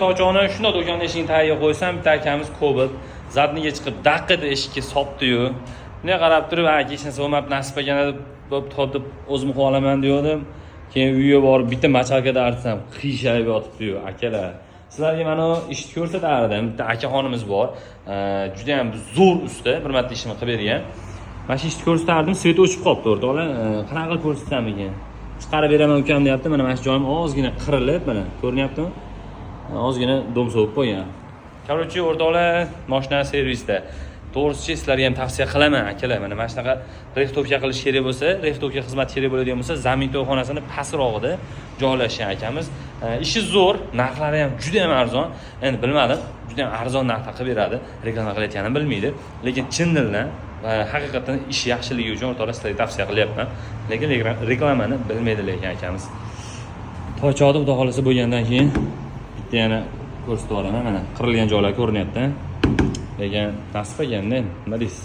Tochoni shundoq do'konni eshigini tagiga qo'ysam, bitta akamiz Cobalt задний ga chiqib, daqqa eshikka sopdiyu. Bunday qarab turib, "Ha, hech narsa bo'lmabdi, nasib ekan", deb totib o'zim qilib olaman degandim. Keyin uyga borib bitta мочалка da artsam, qiyshayib yotibdiyu, akalar. Sizlarga mana ishni ko'rsatardim. Bitta akaxonimiz bor. Juda ham zo'r usta, bir marta ishimni qilib bergan. Mana shu ishni ko'rsatardim, свет o'chib qolibdi, o'rtoqlar. Qanaqa qilib ko'rsatsam ekan? "Chiqarib beraman, ukam", deyapti. Mana shu joyim ozgina qirilib, mana ko'rinyaptimi? Ozgina dom sovib qo'ygan. Короче, o'rtoqlar, mashina servisda. To'g'risichi, sizlarga ham tavsiya qilaman, akalar. Mana shunaqa рихтовка qilish kerak bo'lsa, рихтовка xizmati kerak bo'ladigan bo'lsa, Zamin to'yxonasini pastrog'ida joylashgan akamiz. Ishi zo'r, narxlari ham juda ham arzon. Endi bilmadim, juda ham arzon narxda qilib beradi. Reklama qilayotganini bilmaydi. Lekin chin dildan va haqiqatdan ishi yaxshiligi uchun, o'rtoqlar, sizlarga tavsiya qilyapman. Lekin reklamani bilmaydi lekin akamiz. Toychoqda, xudo xohlasa, bo'lgandan keyin bitta yana ko'rsatib yuboraman. Mana qirilgan joylar ko'rinyapti. Lekin nasib ekanda, nima deysiz?